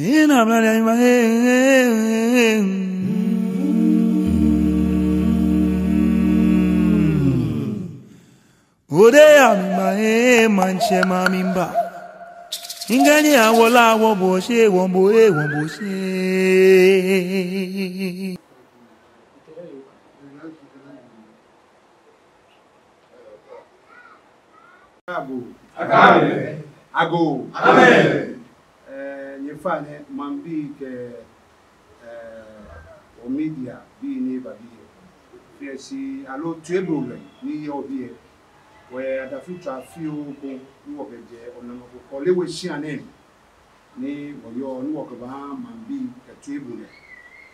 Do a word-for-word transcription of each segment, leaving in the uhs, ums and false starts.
Ina mla ya ima, eh, eh, eh. Ode ya mi ma, eh, maŋtsɛ ma mi ba. Ngani awola wo bo she, wo bo, eh, wo bo she. Agoo. Agoo. Agoo. Amen. Eh, nyɛfainɛ, maŋbii kɛ, eh, wɔ media bii ni ba biɛ. Fɛɛ shi aloo toibolɔi ni yɔɔ biɛ. Wɔyɛ adafitswaa fioo ko ni wɔkɛjɛ Onamako Korle We shia nɛɛ mli. Ni wɔyɔɔ ni wɔkɛbaaha maŋbii kɛ toibolɔi.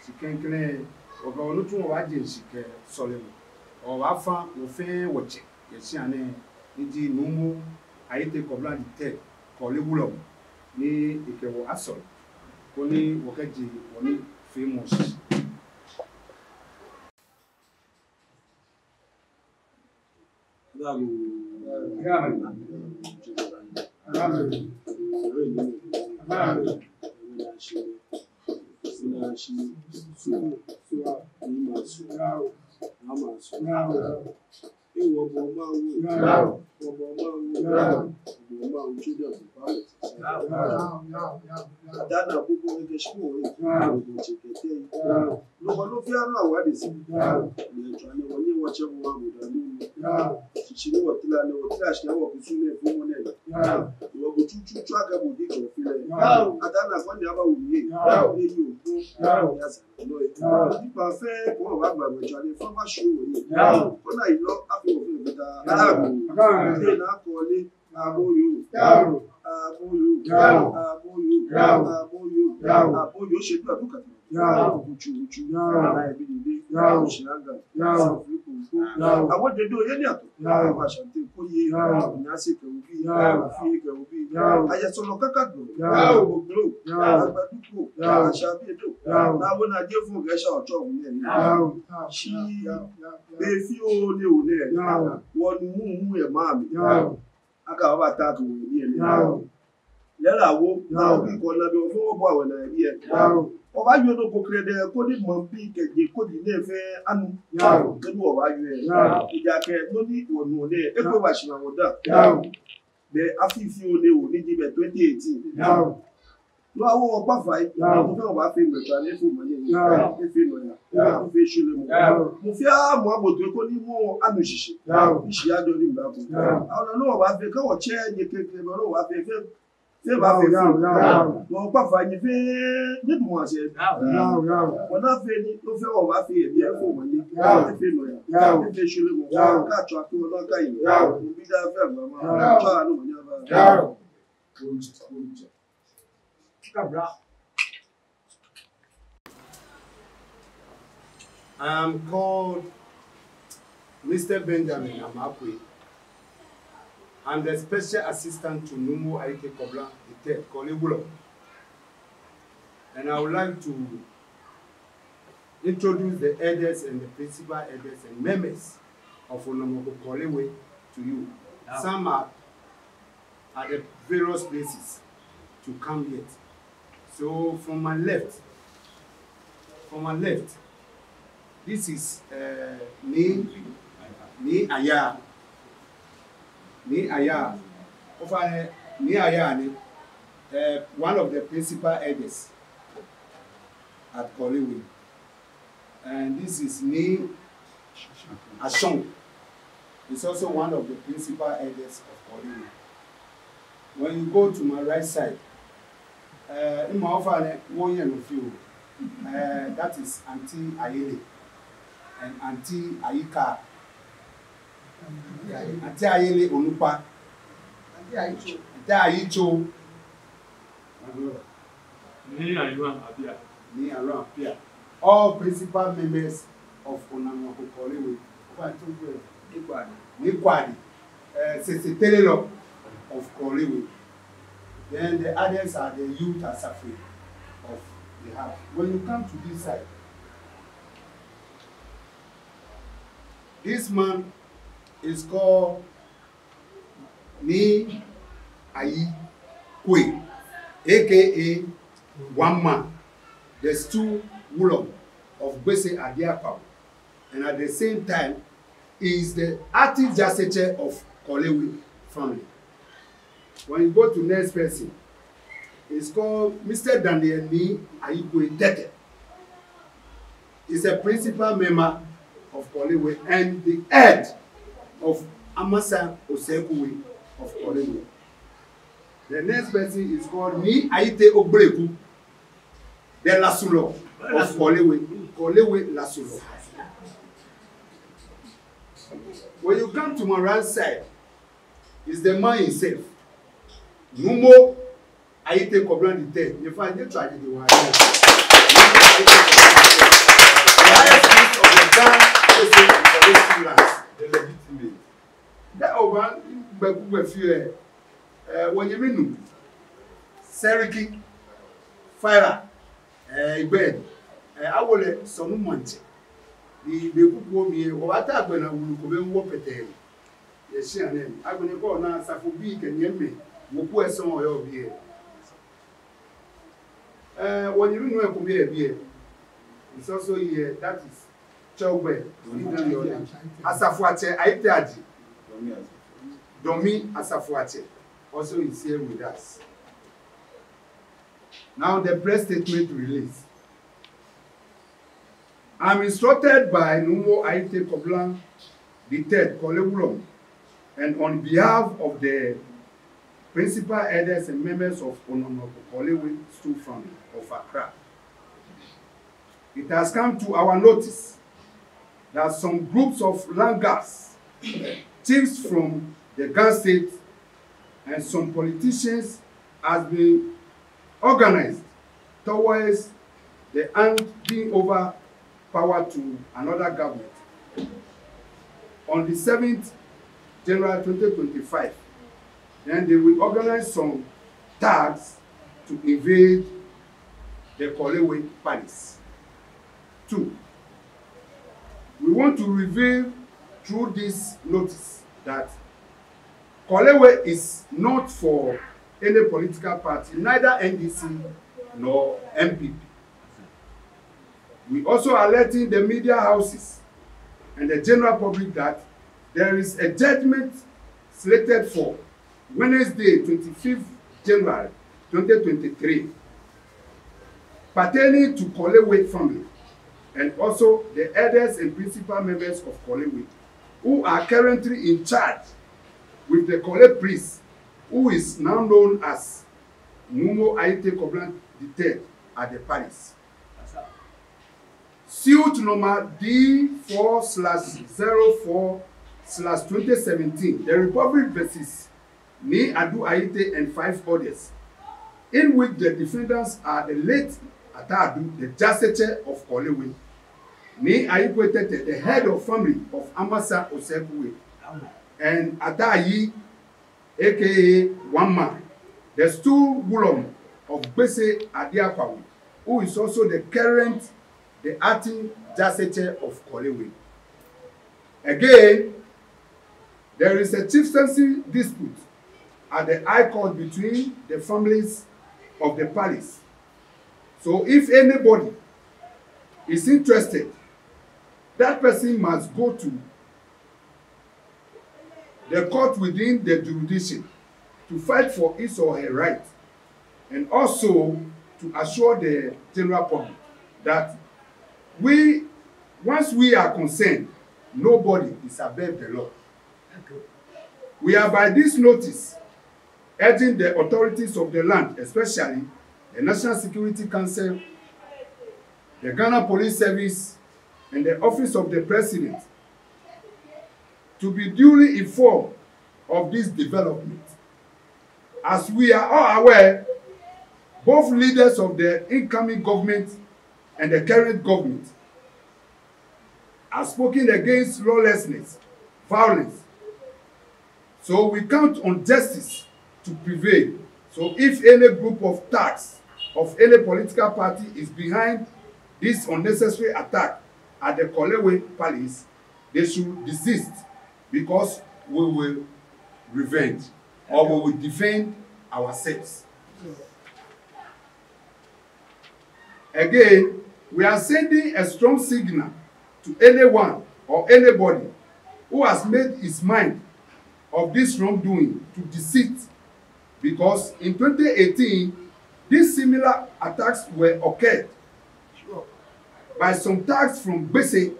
Shi klɛŋklɛŋ, wɔkɛ wɔ nitsumɔ baaje shishi kɛ sɔlemɔ. Wɔbaafã wɔ fɛɛ wɔtsɛ yɛ shia nɛɛ, ni ji Nuumo Ayitey Koblan the third, Korle Wulɔmɔ, ni ekɛ wɔ asɔle, koni wɔkɛje wɔnifeemɔ shishi. Adana gbogbo ekɛ shi ko ye. Gbogbo tsɛ kɛtee. Nɔ ko nɔ fɛɛ nɔ awa de si. Ni etsɔ ni wɔnyɛ wɔtsɛ wɔ abu da nu. Shishi ni wɔtila ni wɔtila shi ni wɔkusum ni efɔmɔ nɛɛ. Ni wɔbu tsutsu tsɔ akɛ bo di tsɔ fi lɛ. Adana kɔ ni aba wo mi ye. Eyi o ko. Ya sa nɔ ye. Nipa fɛɛ ko baagba gbɛ tsɔ ni fã ba shi wo ye. Kɔ na yi lɔ afee wɔ fɛɛ fɛɛ ta. Adagu. Ena Korle. Aboyo. Yao. Aboyo. Yao. Aboyo. Yao. Aboyo. Yao. Aboyo. Oshɛ duka duka. Yao. Kutsu kutsu. Yao. Ana ebi dede. Yao. Oshɛ aga. Yao. Safi koko. Yao. Awo dede oye ni ato. Yao. Awo Ashanti ko ye. Yao. Nyase kɛ obi. Yao. Afie kɛ obi. Yao. Ayɛ sɔlɔ kaka do. Yao. Oglo. Yao. Agbadu ko. Yao. Ashabi do. Yao. Na wo na je fun gɛ sha otsɔ wu ne. Yao. Shi. Yao. Be fioo ni o ne. Yao. Wɔnu hu hu yɛ maŋ mli. Yao. Aka aba ta ko ni ne. Yao. Lɛla wo, na obi ko na be ofo bo awɛ na bi yɛ. Yao. Obaayɔɔ nɔ ko krɛdɛɛ, koni maŋbii kɛ je ko di nɛɛ fɛɛ anu. Yao. Koni obaayɔɔ. Yao. Ejaakɛ nɔ ni wɔnu nɛɛ, eko ba shi na wɔda. Yao. Be afi fioo ni o ni ji be twenty eighteen. Yao. No awo wɔkpa fai. Yao. Nɔ ko fɛɛ obaafee mɛi tsɔ ni efo mɔ ni. Yao. Efee nɔyaa. Yao. Efee shweremɔ. Yao. Mɔ fɛɛ mɔ abo toi koni mɔ anu shishi. Yao. Ishi ajɔ ni mba bo. Yao. Awo na no obaafee kɛ wɔtsɛ nyɛ kɛkɛ, no obaafee fɛɛ. Fɛɛ baafee. Yao, yao, yao. Wɔkpa fai nyɛ fɛɛ, nyɛdamɔ shi. Yao, yao. Wɔna fɛɛ ni, no fɛɛ wɔbaafee, biɛ efo mɔ ni. Yao. Efee nɔyaa. Yao. Efee shweremɔ. Yao. Kaatswa ko na kaayi. Yao. Obi da fɛɛ mama. Yao. Tswa no mɔ ni aba. Yao. I am called Mister Benjamin Amarkwei. I'm the special assistant to Nuumo Ayitey Koblan the third, Korle Wulɔmɔ. And I would like to introduce the elders and the principal elders and members of Onamako Korle We to you. Yao. Some are at the various places to come yet. So from my left, from my left, this is, uh, Nii, Nii Ayaa. Nii Ayaa. Ofainɛ, Nii Ayaa ni, uh, one of the principal elders at Korle We. And this is Nii Ashong. He's also one of the principal elders of Korle We. When you go to my right side, uh, in my offer, one year of you, uh, that is Auntie Ayele and Auntie Ayika. Auntie Ayele Onukpa. Auntie Ayitso. Auntie Ayitso. Nii Ayiwan Apia. Nii Ayiwan Apia. All principal members of Onamako Korle We. Nii Kwadi. Nii Kwadi. Uh, Sese Telelɔ of Korle We. Then the others are the youth asafo of the house. When you come to this side, this man is called Nii Ayi Kwei, A K A one man, the stool Wulɔm of Gbese Adiakwawu, and at the same time, he is the acting Jasekyɛ of Korle-We family. When you go to next person, it's called Mister Daniel Nii Ayikwei Tetteh. He's a principal member of Korle-We and the head of Amasa Osei-Eku-We of Korle-We. The next person is called Nii Ayitey Ogbleku, the Lasulɔ of Korle-We, Korle-We Lasulɔ. When you come to my right side, is the man himself, Nuumo Ayitey Koblan the third. In fact, nyɛtswa nyɛde wa. The highest priest of the Ga Gbese and Korle lands. The legitimate. That over Gbɛku Gbɛfio, eh, wɔnyɛmi nuu, Seriki Fire, eh, Igbɛ, eh, awo lɛ Sɔnu Maŋtsɛ. Ni be kukuoo mli lɛ, wɔbaata agbɛnɛ wulu ko bɛ wɔ pɛtɛɛ. Yɛ shia nɛɛ mli. Agbɛnɛ kɛ ona asafobii kɛ nyɛmimɛi, wɔku esɔŋ yɔɔ biɛ. Eh, wɔnyɛmi nuu lɛ eko bɛ biɛ. It's also here, that is Tsɛ Ogbɛ, Asafoatsɛ Ayitey Adjei. Domi Asafoatsɛ also is here with us. Now the press statement release. I'm instructed by Nuumo Ayitey Koblan the third, Korle Wulɔm, and on behalf of the principal elders and members of Onomoko Korle-We stool family of Accra, it has come to our notice that some groups of land guards, chiefs from the Ga State, and some politicians has been organized towards the handing over power to another government on the seventh January twenty twenty-five. Then they will organize some thugs to invade the Korle-We palace. Two, we want to reveal through this notice that Korle-We is not for any political party, neither N D C nor N P P. We also alerting the media houses and the general public that there is a judgment slated for Wednesday, twenty-fifth January twenty twenty-three, pertaining to Korle-We family and also the elders and principal members of Korle-We who are currently in charge with the Korle priest, who is now known as Nuumo Ayitey Koblan the third at the palace. Suit number D four slash zero four slash twenty seventeen, the Republic versus Nii Adu Ayitey and five others, in which the defendants are the late Ataa Adu, the Jasekyɛ of Korle-We, Nii Ayikwei Tetteh, the head of family of Amasa Osei-Eku-We, and Ataa Ayi, A K A One Man, the stool Wulɔm of Gbese Adiakwawu, who is also the current, the acting Jasekyɛ of Korle-We. Again, there is a chieftaincy dispute at the High Court between the families of the palace. So if anybody is interested, that person must go to the court within the jurisdiction to fight for his or her right, and also to assure the general public that we, once we are concerned, nobody is above the law. We are by this notice urging the authorities of the land, especially the National Security Council, the Ghana Police Service, and the Office of the President to be duly informed of this development. As we are all aware, both leaders of the incoming government and the current government have spoken against lawlessness, violence. So we count on justice to prevail. So if any group of thugs of any political party is behind this unnecessary attack at the Korle-We Palace, they should desist, because we will revenge, or we will defend ourselves. Again, we are sending a strong signal to anyone or anybody who has made his mind of this wrongdoing to desist, because in twenty eighteen, these similar attacks were occurred by some thugs from Gbese,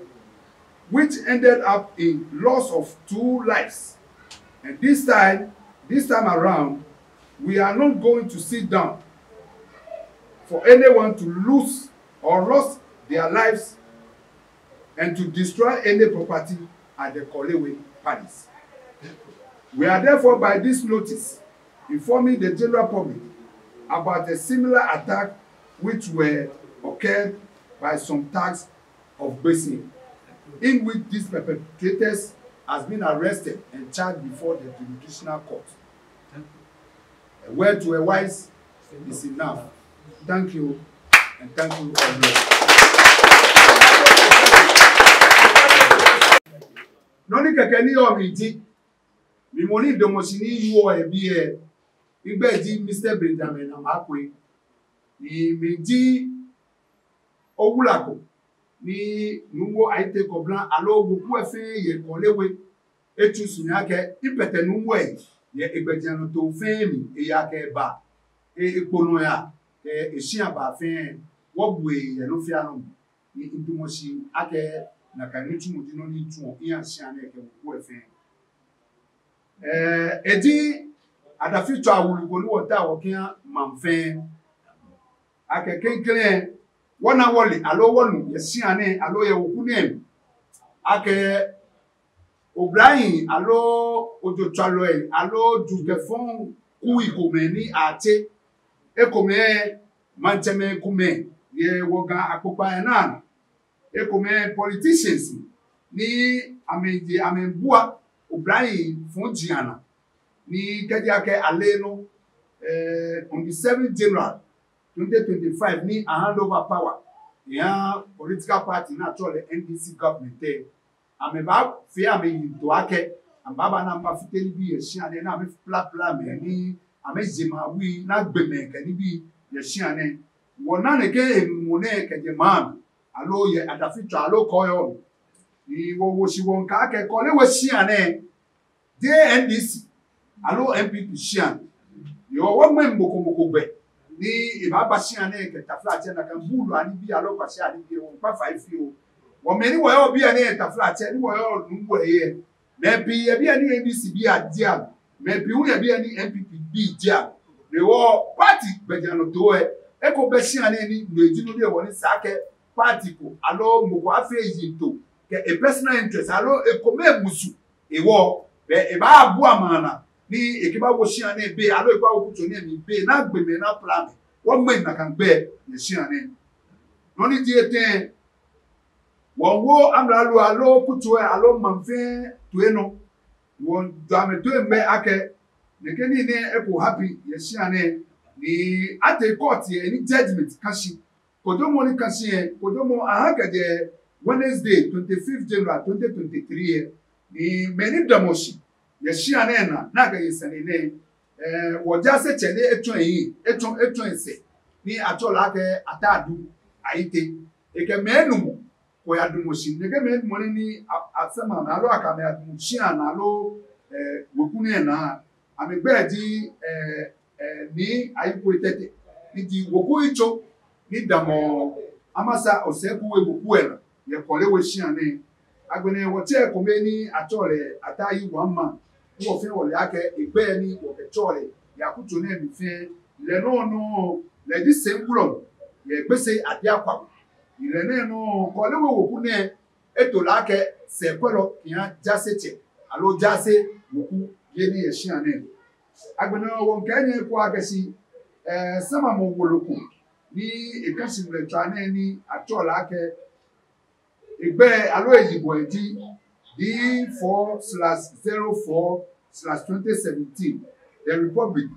which ended up in loss of two lives. And this time, this time around, we are not going to sit down for anyone to lose or lost their lives and to destroy any property at the Korle-Ware Palace. We are therefore by this notice informing the general public about a similar attack which were occurred by some thugs of Gbese, in which these perpetrators has been arrested and charged before the jurisdictional court. A word to a wise is enough. Thank you, and thank you all. Nɔ ni kɛkɛ ni yɔɔ mli ji, mi mɔ ni damɔ shi ni miwieɔ yɛ biɛ, migbɛi ji Mister Benjamin Amarkwei. Ni miji owula ko ni Nuumo Ayitey Koblan aloo weku lɛ fɛɛ yɛ Korle-Ware etsu shi ni akɛ mipɛtɛ Nuumo lɛ yɛ egbɛjianɔtoo fɛɛ mli, eyaa kɛ ebaa, e- ekpo nɔ yaa kɛ eshia baa fɛɛ, wɔbu eyi yɛ nɔ fɛɛ nɔ mli. Ni midamɔ shi akɛ nakai nitsumɔ ji nɔ ni mitsuɔ miha shia nɛɛ kɛ weku lɛ fɛɛ. Ee, eji adafitswaa wulu ko ni wɔtaa wɔkɛha maŋ fɛɛ akɛ klɛŋklɛŋ wɔna wɔle aloo wɔnu yɛ shia nɛɛ aloo yɛ weku nɛɛ mli akɛ oblahii aloo ojotswalɔi aloo jukɛfɔŋ kui komɛi ni atse, ekomɛi maŋtsɛmɛi komɛi yɛ wɔ Ga akpokpaa lɛ naa, ekomɛi politicians ni amɛje amɛbua oblahii fɔji anaa, ni kɛji akɛ ale nɔ, eh, on the seventh January twenty twenty-five ni a hand over power eha political party ni atsɛɔ lɛ N D C government lɛ, amɛbaafee amɛyiŋtoo akɛ amɛbaaba ni amɛbafite nibii yɛ shia nɛɛ, ni amɛplapla mɛi, ni amɛje maŋ wui, ni agbe mɛi kɛ nibii yɛ shia nɛɛ. Wɔna nɛkɛ emumɔ nɛɛ kɛjɛ maŋ mli aloo yɛ adafitswaa aloo kɔɔyɔɔ mli. Ni wɔwo shi wɔmiikɛɛ akɛ Korle-Ware shia nɛɛ, jeee N D C aloo N P P shia. Ni wɔ, wɔŋmɛŋ mɔ ko mɔ ko gbɛ ni ebaaba shia nɛɛ kɛ taflatsɛ, nakai buulu anibii aloo kwashia anibii, wɔmiikpa fai fioo. Wɔ mɛi ni wɔyɔɔ biɛ nɛɛ taflatsɛ, ni wɔyɔɔ Nuumo lɛ, mɛi pii yɛ biɛ ni N D C bii ji amɛ, mɛi pii hu yɛ biɛ ni N P P bii ji amɛ. Ni wɔ party gbɛjianɔtoo lɛ, eko bɛ shia nɛɛ ni no eji nɔ ni hewɔ ni esa akɛ party ko aloo mɔ ko afee eyiŋtoo kɛ e personal interest aloo ekomɛi musu hewɔ, bɛ ebaabua maŋ naa ni ekɛbaawo shia nɛɛ bei aloo ekɛbaawo kutso nɛɛ mli bei ni agbe mɛi ni aplapla mɛi. Wɔŋmɛŋ nakai gbɛ yɛ shia nɛɛ. Nɔ ni ji etɛ, wɔŋwo amralo aloo kutso lɛ aloo maŋ fɛɛ toi nɔ. Wɔŋjɔ amɛ toi ŋmɛ akɛ nɛkɛ nii nɛɛ eko happen yɛ shia nɛɛ, ni atee court lɛ ni judgment ka shi. Kojomɔ ni ka shi lɛ, kojomɔ aha kɛjɛ Wednesday twenty-fifth January twenty twenty-three lɛ, ni mɛi ni damɔ shi yɛ shia nɛɛ naa, ni akɛye sane nɛɛ, eh, wɔ jaasetsɛ ni etsɔ eyi, etsɔ, etsɔ esɛɛ, ni atsɛɔ lɛ akɛ Ataa Adu Ayitey, ekɛ mɛi enumɔ ko yadamɔ shi. Nɛkɛ mɛi enumɔ nɛɛ ni a, asɛɛ amɛ aloo akɛ amɛ yadamɔ shia naa aloo, eh, weku nɛɛ naa, amɛgbɛi ji, eh, eh, Nii Ayi Kwei Tetteh, ni ji weku yitso ni damɔ Amasaw Osei Kwei weku lɛ naa yɛ Korle-Ware shia nɛɛ. Agbɛnɛ wɔtsɛ kome ni atsɛɔ lɛ Ataa Ayi Wanman, ni wɔ fɛɛ wɔle akɛ egbɛi ni wɔkɛtsɛɔ lɛ yɛ akutso nɛɛ mli fɛɛ, lɛ nɔŋŋ nɔŋŋ lɛ ji sɛi wulɔmɔ yɛ Gbese Adiakwa. Ni lɛ nɛɛ nɔŋŋ Korle-Ware weku nɛɛ eto lɛ akɛ sɛikwɛlɔ kɛha jaasetsɛ aloo jaase weku yeli yɛ shia nɛɛ. Agbɛnɛ wɔŋkɛɛ nyɛ ekoŋŋ akɛ shi, eh, samamɔ wolo ko ni eka shi ŋmɛlɛtswaa nɛɛ ni atsɛɔ lɛ akɛ egbɛi aloo eyibɔ lɛ ji D four slash zero four slash twenty seventeen, The Republic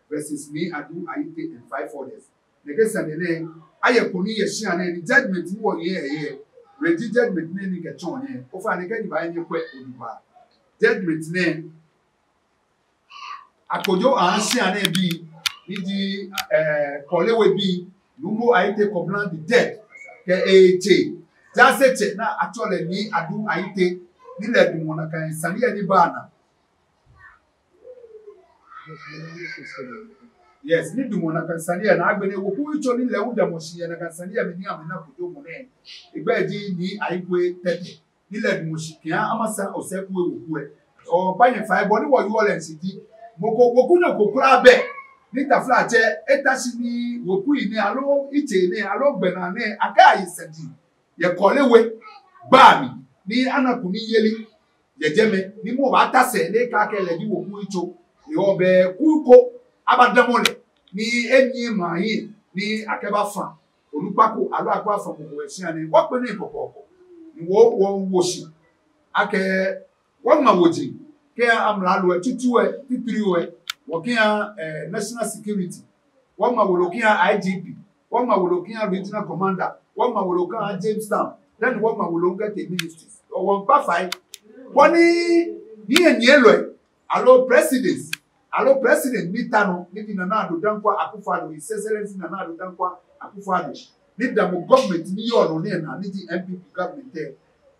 versus Nii Adu Ayitey and five others. Nɛkɛ sane nɛɛ, ayɛ kunim yɛ shia nɛɛ ni judgment ni wɔyɛ lɛ, lɛ ji judgment nɛɛ ni kɛtsɔ nɛɛ. Ofainɛ kɛ nyɛba nyɛkwɛ oduba. Judgment nɛɛ, akojo aha shia nɛɛ bii, ni ji, eh, Korle-Ware bii, Numo Ayitey Koblan the third, kɛ etsɛ, Jaasetsɛ ni atsɛɔ lɛ Nii Adu Ayitey, ni lɛ edamɔ nakai sane lɛ ni ba naa. Yes, ni edamɔ nakai sane lɛ naa. Agbɛnɛ weku yitso ni lɛ hu damɔ shi yɛ nakai sane lɛ mli ni amɛna kojomɔ nɛɛ, egbɛi ji Nii Ayikwei Tetteh, ni lɛ edamɔ shi kɛha Amasaw Osei Kuyɛ weku lɛ. Ɔɔ, kpanyɛ fai bɔ ni wɔyɔɔ lɛ shishi ji, mɔ ko, wekunyo ko kwraa bɛ ni taflatsɛ eta shi ni weku nɛɛ aloo yitsei nɛɛ aloo gbɛnaa nɛɛ akɛ aye saji yɛ Korle We baa mli ni ana kunimyeli yɛ jɛmɛ, ni mɔ baata sɛɛ ni ekɛɛ akɛ lɛ ji weku yitso. Ehewɔ bɛ kuu ko abadamɔ lɛ ni enyiɛ maŋ hiɛ ni akɛbafã onukpa ko aloo akɛbafã mɔ ko yɛ shia nɛɛ. Wɔkpɛ nii kɔkɔɔkɔ. Ni wɔ, wɔwo shi akɛ wɔŋma woji kɛha amralo lɛ, titri lɛ, titri lɛ, wɔkɛha, eh, National Security. Wɔŋma wolo kɛha I G P. Wɔŋma wolo kɛha Regional Commander. Wɔŋma wolo kɛha Jamestown. Then wɔŋma wolo kɛtee ministries. Wɔmiikpa fai bɔ ni hiɛnyiɛlɔi aloo presidents aloo president ni ta nɔ, ni ji Nana Addo Dankwa Akufo-Addo, His Excellency Nana Addo Dankwa Akufo-Addo, ni damɔ government ni yɔɔ nɔ nɛɛ naa, ni ji N P P government lɛ,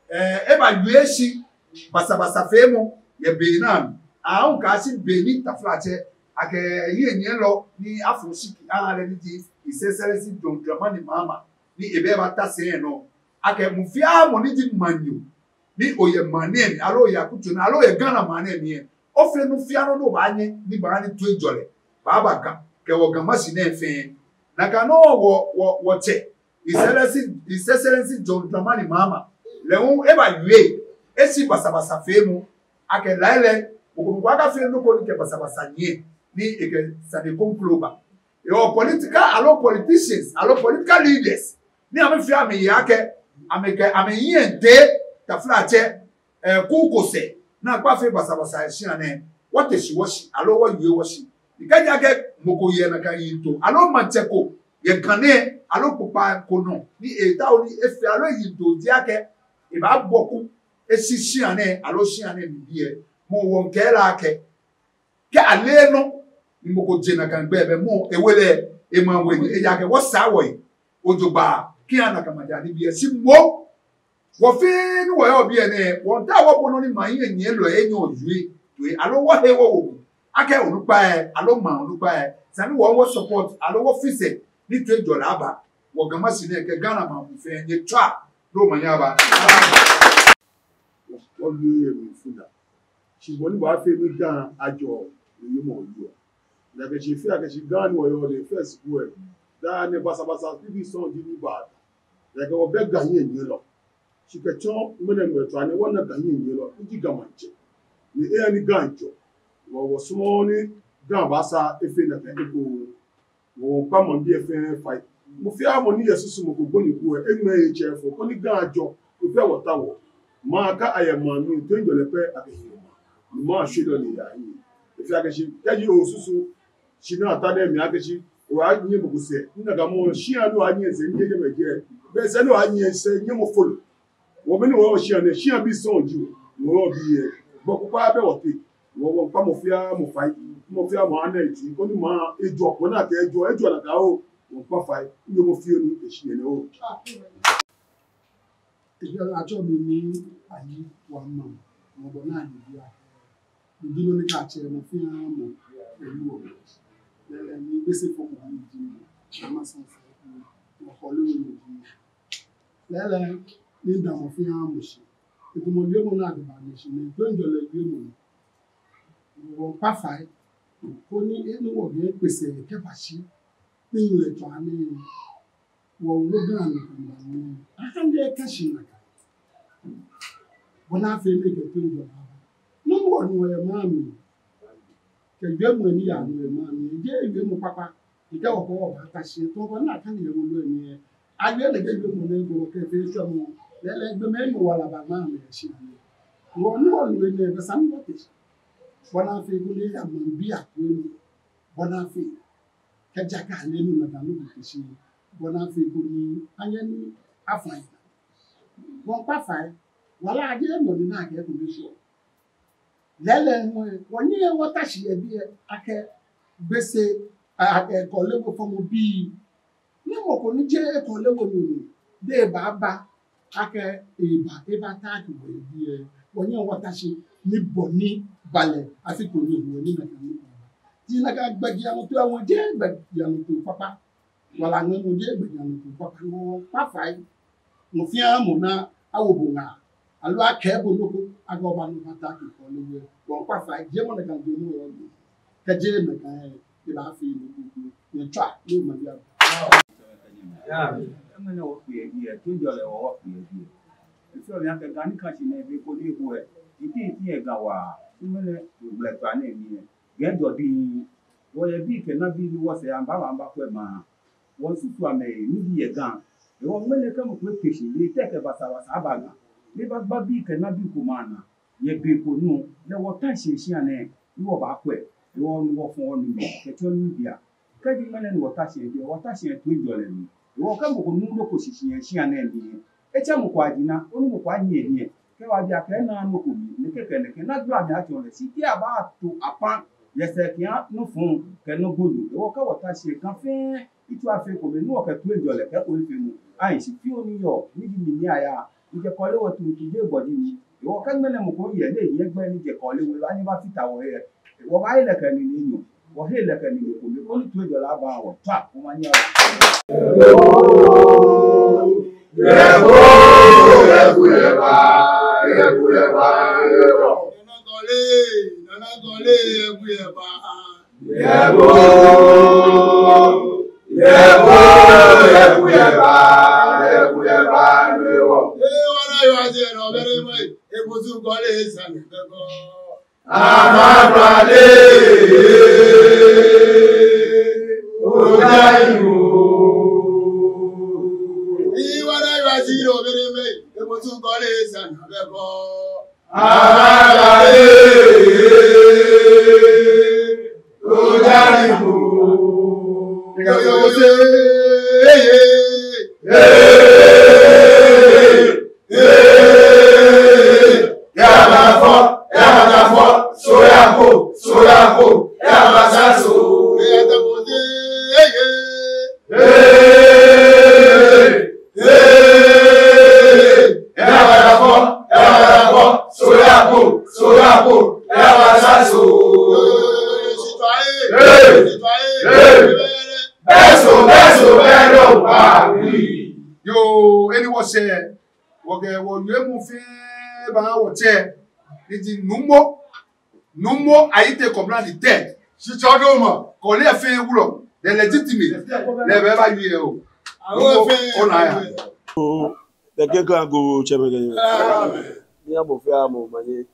eh, ebawie shi basabasa feemɔ yɛ be nɛɛ mli. Ahu akɛ shi be ni taflatsɛ akɛ hiɛnyiɛlɔ ni afɔ oshiki aha lɛ, ni ji His Excellency John Dramani Mahama, ni ebɛ ebata sɛi nɔ akɛ mɔ fiaa mɔ ni ji maŋnyo ni oyɛ maŋ nɛɛ mli, aloo oyɛ akutso nɛɛ, aloo oyɛ Ghana maŋ nɛɛ mli lɛ, ofee nɔ fiaa nɔ ni obaanyɛ ni baaha ni toiŋjɔlɛ baaba Ga kɛ wɔ Ga Mashi nɛɛ fɛɛ. Nakai nɔŋŋ wɔ, wɔ, wɔtsɛ, His Excellency, His Excellency John Dramani Mahama, lɛ hu ebawie eshi basabasa feemɔ akɛ lɛɛlɛŋ mɔ ko mɔ ko akafee nɔ ko ni kɛ basabasa nyiɛ, ni ekɛ sane kroko ba. Ehewɔ political aloo politicians aloo political leaders ni amɛfɛɛ amɛye akɛ amɛkɛ amɛhiɛ miitee taflatsɛ, eh, kuu ko sɛɛ ni akpa fee basabasa yɛ shia nɛɛ, wɔte shi wɔshi aloo wɔwie wɔshi. Ni kɛji akɛ mɔ ko yɛ nakai yiŋtoo aloo maŋtsɛ ko yɛ Ga nɛɛ aloo kpokpaa ko nɔ ni etaoɔ ni efee aloo eyiŋtoo ji akɛ ebaabɔ ku eshi shia nɛɛ aloo shia nɛɛ mli bii lɛ, mɔ wɔmiikɛɛ lɛ akɛ, kɛ ale nɔ ni mɔ ko je nakai gbɛ, bɛ mɔ ewe lɛ, ema we ni eya akɛ wɔsaa wɔyi ojogbaŋŋ kɛha nakai maja nibii lɛ. Shi moŋ, wɔ fɛɛ ni wɔyɔɔ biɛ nɛɛ, wɔmiitao wɔbo nɔ ni maŋ hiɛnyiɛlɔi enyɔ owie toi aloo wɔhe wɔwo mli akɛ onukpai aloo maŋ onukpai, esa ni wɔ, wɔ support aloo wɔfee sɛɛ ni toiŋjɔlɛ aba wɔ Ga Mashi nɛɛ kɛ Ghana maŋ muu fɛɛ. Nyɛtswaa ni omanye aba. Wɔwie yɛ mlifu naa. Shi bɔ ni baafee ni Ga ajɔ lɛ, yɛ mɔ yɔɔ. Ni akɛ shi fɛɛ akɛ shi Ga ni wɔyɔɔ lɛ, first ko lɛ, daa nɛɛ basabasa bibii sɔŋŋ ji ni baa. Ni akɛ wɔbɛ Ga hiɛnyiɛlɔ. Shi kɛtsɔ ŋmɛnɛ ŋmɛnɛ tsɔ nɛɛ wɔna Ga hiɛnyiɛlɔ, ni ji Ga maŋtsɛ. Ni eya ni Ga jɔ. Wɔ, wɔsumɔɔ ni Ga baasa efee nakai eko. Wɔmiikpa maŋbii lɛ fɛɛ fai. Mɔ fɛɛ mɔ ni yɛ susumɔ ko gbonyo ko lɛ, eŋmɛɛ etsɛ efɔ koni Ga ajɔ, koni fɛɛ wɔtaoɔ. Maŋ kɛ ayɛ maŋ mli, toiŋjɔlɛ pɛ akɛhiɔ maŋ. Ni maŋ ashwie nɔ ni eya hiɛ. Efee akɛ shi kɛji osusu shi ni ata nɛɛ mli akɛ shi oyaanyiɛ mɔ ko sɛɛ, ni nakai mɔ shia ni oyaanyiɛ sɛɛ, ni jeee jɛmɛ jɛ. Bɛ sɛɛ ni oyaanyiɛ sɛɛ, nyiɛmɔ folo. Wɔ mɛi ni wɔyɔɔ shia nɛɛ, shiabii sɔŋŋ ji wɔ, wɔyɔɔ biɛ. Bɔ ko kpaa bɛ wɔteŋ. Wɔ, wɔmiikpa mɔ fɛɛ mɔ fai, mɔ fɛɛ mɔ ana etsui, koni maŋ ajɔ, wɔna akɛ ajɔ, ajɔ nakai oo, wɔmiikpa fai, ni mɔ fɛɛ ni eshi nɛɛ oo. Ejaakɛ atsɛɔ mi Nii Ayi Wamma, mɔ bɔ ni aye biɛ akɛ, mi ji nɔ ni kɛ atsɛ mɔ fɛɛ mɔ, eyi wɔ. Lɛɛlɛŋ ni Gbese fɔmɔ ni ji mi, Amasaw Osei Kuyɛ, mɔ Korle We ni ji mi. Lɛɛlɛŋ ni mida mɔ fɛɛ mɔ shi. Etamɔ wiemɔ ni akɛba mi shi nɛɛ, toiŋjɔlɛ wiemɔ ni. Wɔmiikpa fai, koni eni wɔgɛ kpese kɛba shi, ni nyɛle tsɔ ani, wɔwo Ga ni kɛba ni, aha ni eka shi nakai. Bɔ ni afee ni ekɛ toiŋjɔlɛ aba. Nɔ ni wɔnuɔ yɛ maŋ mli, kɛ wiemɔ ni yanuɔ yɛ maŋ mli, jeee wiemɔ kpakpa. Ni kɛ wɔkɔ wɔbaata shi, tamɔ bɔ ni akane yɛ wolo lɛ mli lɛ, awie lɛ kɛ wiemɔ nɛɛ gbɔ kɛfee shwɛmɔ, lɛɛlɛŋ gbɔmɛi ni wala ba maŋ mli yɛ shia nɛɛ. Wɔ ni wɔnuɔ nɛɛ, bɛ esa ni wɔte shi. Bɔ ni afee koni ya maŋbii akrowa mli. Bɔ ni afee kɛji akɛ ale nɔ ni Ga nɔ ko te shi. Bɔ ni afee koni anyɛ ni afã yi. Wɔmiikpa fai, wala ajɛ nɔ ni na akɛ kome shɔ. Lɛɛlɛŋ hu, wɔnyɛ wɔta shi yɛ biɛ akɛ Gbese, a, akɛ Korle We fɔmɔ bii. Ni Mɔ ko ni jeee Kɔɔle we nɔ ni ebaaba akɛ eba, ebata kɛ wɔ yɛ biɛ, wɔnyɛŋ wɔta shi ni bɔ ni ba lɛ afi ko ni hu ni nakai ni ba. Ti nakai gbɛjianɔtoo, wɔjeee gbɛjianɔtoo kpakpa. Wala ŋmɛnɛ wɔjeee gbɛjianɔtoo kpakpa, wɔkpa fai. Mɔ fɛɛ mɔ ni awo bo ŋaa, aloo akɛɛ bo nɔ ko, akɛ oba ni obata kɛ Kɔɔle we, wɔkpa fai. Jeee mɔ nakai jɔɔmɔ yɔɔ. Kɛjɛ mɛi kɛ ebaafee nɔ ko ko, nyɛtswaa, ni omanye aba. Ŋmɛnɛ wɔkpe yɛ biɛ, toiŋjɔlɛ wɔ wɔkpe yɛ biɛ. Efeɔ mi akɛ Ga nikashi nɛɛ be ko ni eho lɛ, eti eti yɛ Ga waa, ŋmɛnɛ gblɛ kpaa nɛɛ mli lɛ, Ga ejɔ diŋŋ. Wɔyɛ bii kɛ nabii ni wɔsɛɛ amɛbaaba amɛbakwɛ maŋ. Wɔsusu amɛ ni ji yɛ Ga. Hewɔ ŋmɛnɛ kɛ mɔ ko ete shi, ni etee kɛ basabasa aba Ga, ni ebagba bii kɛ nabii komɛi anaa yɛ be ko nɔ, ni wɔta shi yɛ shia nɛɛ ni wɔbaakwɛ. Hewɔ ni wɔfɔ wɔnine kɛtsɔ nibii. Kɛji ŋmɛnɛ ni wɔta shi yɛ biɛ, wɔta shi yɛ toiŋjɔlɛ mli. Hewɔ kɛ mɔ ko nuuu nɔ ko shishi yɛ shia nɛɛ mli, etsɛ mɔ ko ajina, onu mɔ ko anyiɛ hiɛ. Kɛ wɔbi akɛ ena nɔ ko mli, nɛkɛ kɛ nɛkɛ, ni agbla mli atsɔɔ lɛ, shi kɛ abaato apam yɛ sɛɛ kɛha nɔ fɔŋ kɛ nɔ gbonyo. Hewɔ kɛ wɔta shi yɛ Ga fɛɛ, etsɔ afee ekome, ni wɔkɛ toiŋjɔlɛ kɛ ekoŋŋ feemɔ ahi shi fioo ni yɔɔ, ni ji mi ni aya. Mijɛ Kɔɔle we tuuntu, jeee bɔ ji mi. Hewɔ kɛ ŋmɛnɛ mɔ ko yɛ ni ehiɛ gbɛ ni jɛ Kɔɔle we, anyɛ bafata wɔhe. Wɔbaahe lɛ kɛ nine enyɔ, wɔhe lɛ kɛ nine ekome, koni toiŋjɔlɛ aba wɔ. Tswa, omanye aba. Yebo, yebo, yebo, yebo, yebo, yebo. Nana Kɔɔle, Nana Kɔɔle, yebo, yebo. Yebo, yebo, yebo, yebo, yebo, yebo. Ee, wɔna yoo aje nɔ bɛrɛ mɔ, ebosu Kɔɔle sane bɛ kɔ. Amabale, ojayo. Ee, wɔna yoo aje nɔ bɛrɛ mɔ, ebosu Kɔɔle sane bɛ kɔ. Amabale, ojayo. Yo, yo, yo, say, hey, hey. Hey, hey, hey. Yabafɔ, yabafɔ, soyafo, soyafo, yabasaso. Hey, hey. Hey, hey, hey, yabafɔ, yabafɔ, soyafo, soyafo, yabasaso. Hey, hey, bɛso, bɛso, bɛlo, ba, wi. Yoo, eni wɔsɛɛ, wɔkɛ wɔyɛ mɔ fɛɛ ba wɔtsɛ, ni ji Nuumo. Nuumo Ayitey Kɔmla the third. Shitsɔɔmɔ. Kɔɔle fɛɛ wulɔmɔ. The legitimate. Lɛ bɛ ba wie o. Awo fɛɛ. Ona ya. Nɛkɛ kɛ ago tsɛmɛ kɛ. Ni amɔ fɛɛ amɔ omanye.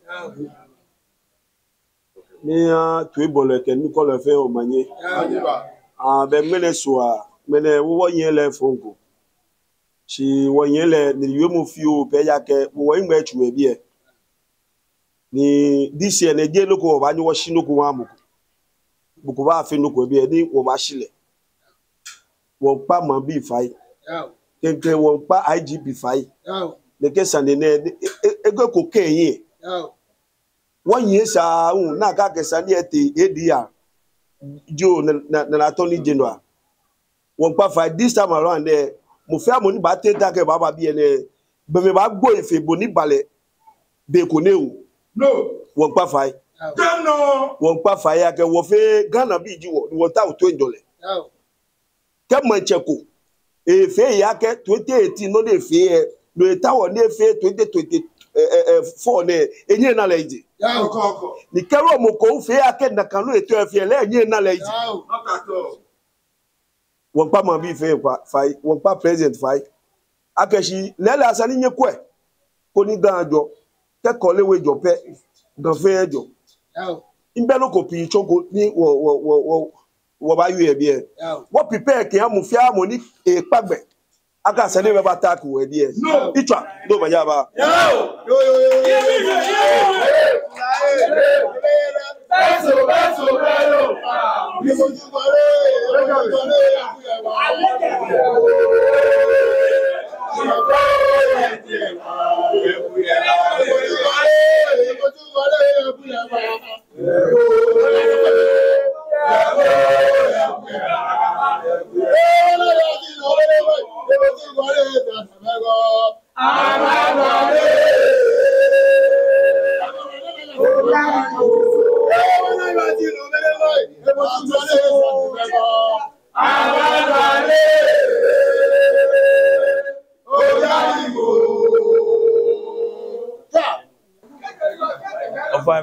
Ni atoibɔlɛ kɛ nikɔlɛ fɛɛ omanye. Abɛ ŋmɛnɛ sua, ŋmɛnɛ wɔ wɔnyɛ lɛ fɔŋ ko. Shi wɔnyɛ lɛ ni yɔɔ mɔ fioo pɛ ya kɛ wɔ wɔyi ŋmɛ tsu yɛ biɛ. Ni this year nɛɛ jeee nɔ ko wɔbaanyɛ wɔshi nɔ ko wɔha mɔ ko. Mɔ ko baafee nɔ ko yɛ biɛ ni wɔbaashi lɛ. Wɔŋkpa maŋbii fai. Klɛŋklɛŋ wɔŋkpa I G P fai. Nɛkɛ sane nɛɛ, e, e, e, eko kɛ yɛ. Wɔnyiɛ sa hu, nakai kɛ sane etee, edia. Jo, na, na, na, na tɔ ni je nɔ a. Wɔŋkpa fai this time around lɛ, mɔ fɛɛ mɔ ni baatee ta kɛ baaba biɛ nɛɛ, be mli baagbo efee bɔ ni ba lɛ, be ko nɛ o. No. Wɔŋkpa fai. Wɔŋkpa fai akɛ wɔ fɛɛ Ghanabii ji wɔ, ni wɔtaoɔ toiŋjɔlɛ. Kɛ maŋtsɛ ko efee ehe akɛ twenty eighteen nɔ ni efee lɛ, no etaoɔ ni efee twenty twenty-four nɛɛ, enyɛŋ ena lɛ eji. Ni kɛ mɔ ko fee akɛ nakai nɔ etaoɔ efee lɛ, enyɛŋ ena lɛ eji. Wɔŋkpa maŋbii fɛɛ fai, wɔŋkpa president fai. Akɛ shi lɛɛlɛŋ esa ni nyɛkwɛ, koni Ga ajɔ, kɛ Kɔɔle we jɔ pɛ, Ga fɛɛ ajɔ. Mibɛ nɔ ko pii tsɔɔ ko ni wɔ, wɔ, wɔ, wɔ, wɔbaawie yɛ biɛ. Wɔ prepare kɛha mɔ fɛɛ mɔ ni ekpa gbɛ. Akɛ sane nɛɛ bɛ ba attack wɔ yɛ biɛ. Itswa, no omanye aba.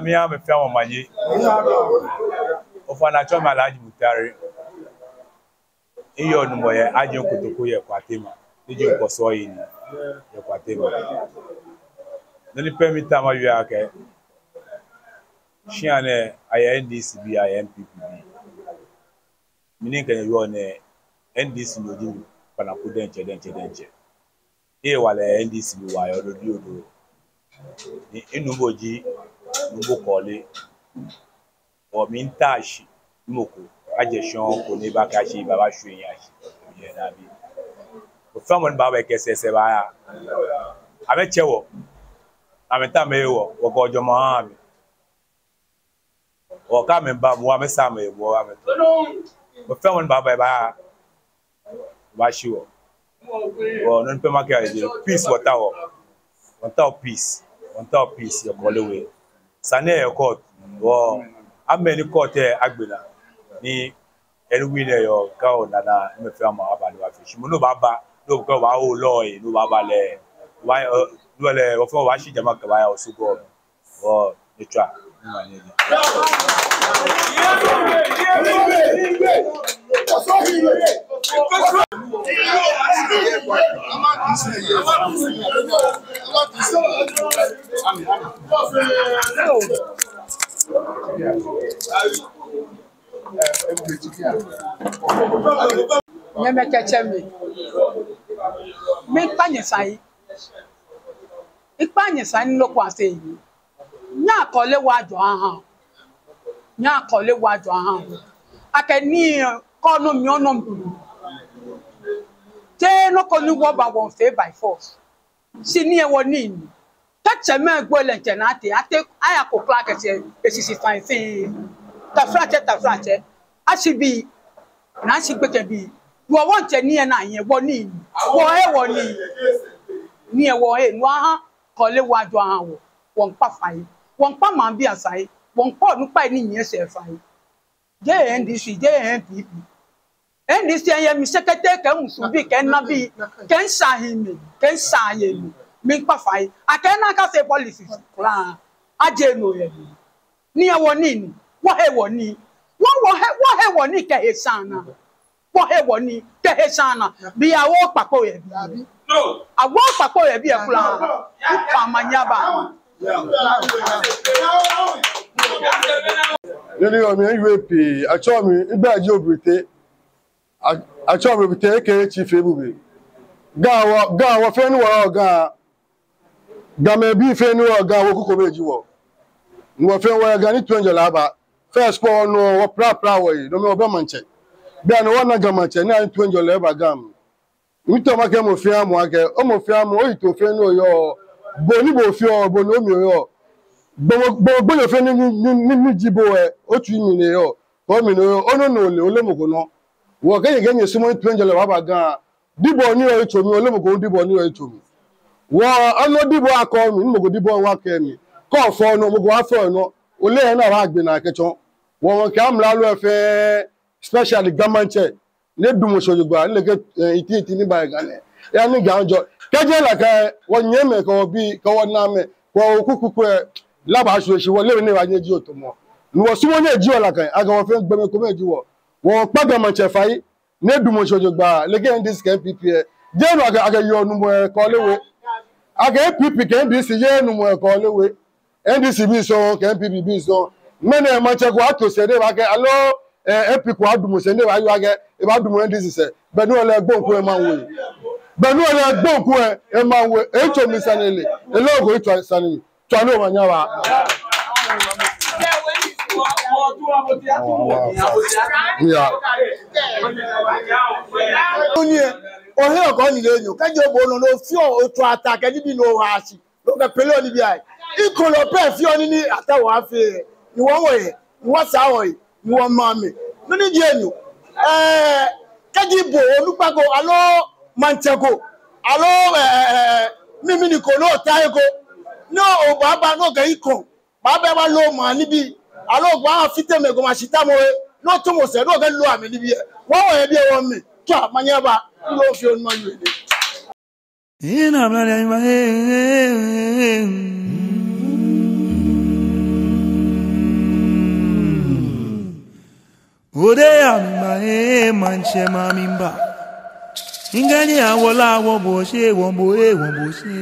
Miiha amɛ fɛɛ amɛmanye. Ofainɛ atsɛɔ mi Alhaji Mutari. Miyɔɔ Nuumo yɛ Adjei Kotoku yɛ Kwatema. Ni ji ŋkɔsɔ yi ni yɛ Kwatema. Nɔ ni pɛ miitao mawie akɛ, shia nɛɛ ayɛ N D C bii, ayɛ N P P bii. Mi ni mikɛ nyɛ wieɔ nɛɛ, N D C nyo ji mi kpanaku diɛŋtsɛ, diɛŋtsɛ, diɛŋtsɛ. Hewalɛ N D C ni wɔyɔɔ, ododi odoo. Ni minuumo ji Nuumo Kɔle. Hewɔ miitao shi mɔ ko ajɛ shɔŋŋ ko ni baakɛɛ shi, baaba shwie shi. Yɛ dabi. Mɔ fɛɛ mɔ ni baaba kɛ sɛsɛ baaya. Amɛtsɛ wɔ. Amɛta amɛhe wɔ. Wɔkɔ jɔɔmɔ ha amɛ. Hewɔ kɛ amɛba, mɔ amɛsa amɛ, mɔ amɛto. Mɔ fɛɛ mɔ ni baaba, baaba, baashi wɔ. Hewɔ nɔ ni pɛ makɛɛ ji, peace wɔtaoɔ. Wɔtaoɔ peace. Wɔtaoɔ peace yɛ Kɔle We. Sane yɛ court. Hewɔ amɛ ni court lɛ agbe naa. Ni enɛ win lɛ yɔɔ, kɛ ona naa, amɛ fɛɛ amɛbaaba ni wɔfee. Shi mɔ ni baaba, ni okɛ baawo lɔ yɛ, ni baaba lɛ. Wa, eh, ni wɔlɛ, wɔfɛɛ wɔbaashi jama kɛbaaya Osogbo. Hewɔ nyɛtswaa. Nyɛmɛi kɛ tsɛmɛi, miikpa nyɛ sane. Miikpa nyɛ sane ni nɔ ko asɛɛ. Nyɛhaa Kɔle We ajɔ aha. Nyɛhaa Kɔle We ajɔ aha. Akɛ nii ko nɔ mli, nɔ mli. Jeee nɔ ko ni wɔbaa wɔfee by force. Shi nii lɛ wɔnii ni. Kɛ tsɛmɛi gbo lɛ ŋtsɛ naa tee, atee, ayako kwraa kɛtsɛ, eshishi fine fine. Taflatsɛ, taflatsɛ. Ashibii, ni ashi gbekɛbii. Wɔ, wɔŋtsɛ nii lɛ naa yɛ wɔnii ni. Wɔhe wɔnii. Nii lɛ wɔhe, no aha Kɔle We ajɔ aha wɔ. Wɔmiikpa fai. Wɔmiikpa maŋbii asai. Wɔmiikpa onukpai ni nyiɛ sɛɛ fai. Jeee N D C, jeee N P P. N D C yɛ mi sekete kɛ musuŋ bii kɛ nabii kɛ ŋshahii mli kɛ ŋshayei mli. Miikpa fai. Akɛ nakai fɛɛ policies kwraa. Ajɛ no yɛ mli. Nii lɛ wɔnii ni. Wɔhe wɔnii. Wɔ, wɔhe, wɔhe wɔnii kɛ heshana. Wɔhe wɔnii kɛ heshana. Bianɛ wɔkpakpo yɛ biɛ. Awɔ kpakpo yɛ biɛ kwraa. Miikpa omanye aba. Nɔ ni yɔɔ mli, U A P, atsɛɔ mi, migbɛi ji Obrete. A-, atsɛɔ mi Obrete, aka Chief Ebube. Ga wɔ, Ga wɔ fɛɛ ni wɔyɔɔ Ga. Gamɛi bii fɛɛ ni wɔyɔɔ Ga, wɔ kuku mɛi ji wɔ. Ni wɔ fɛɛ wɔyɛ Ga ni toiŋjɔlɛ aba. First kɔ nɔ wɔprapra wɔyi, no mli wɔbɛ maŋtsɛ. Bianɛ wɔna Ga maŋtsɛ, ni toiŋjɔlɛ aba Ga mli. Miitao makɛɛ mɔ fɛɛ mɔ akɛ, mɔ fɛɛ mɔ, oyitoo fɛɛ ni oyɔɔ, bɔ ni bo ofeɔ, bɔ ni omli oyɔɔ. Gbɔmɔ, gbɔmɔ, gbɔmɔ fɛɛ ni, ni, ni, ni, ni ji bo lɛ, otsui mli ni eyɔɔ, bo mli ni oyɔɔ, onɔ ni ole, ole mɔ ko nɔ. Wɔkɛɛ nyɛ, kɛ nyɛsumɔɔɔ ni toiŋjɔlɛ baaba Ga. Dibɔ ni yɔɔ yitso mli, ole mɔ ko dibɔ ni yɔɔ yitso mli. Wɔ, anɔ dibɔ akɔ mli, ni mɔ ko dibɔ akɛ mli. Kɛ ofɔ nɔ, mɔ ko afɔ nɔ. Ole yɛ ni abaagbe naa kɛtsɔ. Wɔ, wɔkɛɛ amralo lɛ fɛɛ, especially Ga maŋtsɛ. Ni edamɔ shi jogbaŋŋ, ni lɛ kɛ, eh, iti, iti ni ba Ga nɛɛ. Eya ni Ga ajɔ. Kɛjɛ nakai, wɔnyɛmɛi, kɛ wɔbii, kɛ wɔnaamɛi, kɛ wɔ kuku lɛ, La baashwie shi, wɔle ni wɔnyɛ ji otomɔ. Ni wɔsumɔɔ ni eji wɔ nakai, akɛ wɔ fɛɛ gbɔmɛi komɛi ji wɔ. Wɔkpa Ga maŋtsɛ fai, ni edamɔ shi jogbaŋŋ, lɛ kɛ N D C kɛ N P P lɛ. Jeee no akɛ, akɛ yɔɔ Nuumo lɛ Kɔle We. Akɛ N P P kɛ N D C yɛ Nuumo lɛ Kɔle We. N D C bii sɔŋŋ, kɛ N P P bii sɔŋŋ. Mɛni maŋtsɛ ko ato sɛɛ ni ebaakɛɛ, aloo, eh, N P P ko adamɔ sɛɛ ni ebaayɔɔ akɛ, ebaadamɔ N D C sɛɛ. Be ni ole gbɔmɔ ko emaŋ we. Be ni ole gbɔmɔ ko emaŋ we. Etso mi sane lɛ. Ele ko etso sane lɛ. Tswa ni omanye aba. Yeah. Ohe okɔ ni le nyo. Kɛji obo nɔ, no fioo, otswa ata kɛ nibii no oha shi. No kɛ pele onibii ayi. Ikolo pɛ fioo ni ni ata wa fee. Ni wɔ wɔyɛ. Ni wɔsaa wɔyɛ. Ni wɔmaŋ mli. No ni ji enyo. Eh, kɛji bo onukpa ko, aloo maŋtsɛ ko, aloo, eh, eh, eh, mimini ko, no ta eko. No obaaba, no kɛ ikɔ. Baaba baloo maŋ nibii. Aloo baafite mɛi komɛi ashitamɔ lɛ. No tsɔmɔ sɛɛ, no kɛloo amɛnibii lɛ. Wɔ wɔyɛ biɛ wɔmli. Tswa, manye aba. No fioo ni mawie nɛ. Ode ya mi ma e manche ma mi mba. Ingani awola wo bo she wo bo e wo bo she.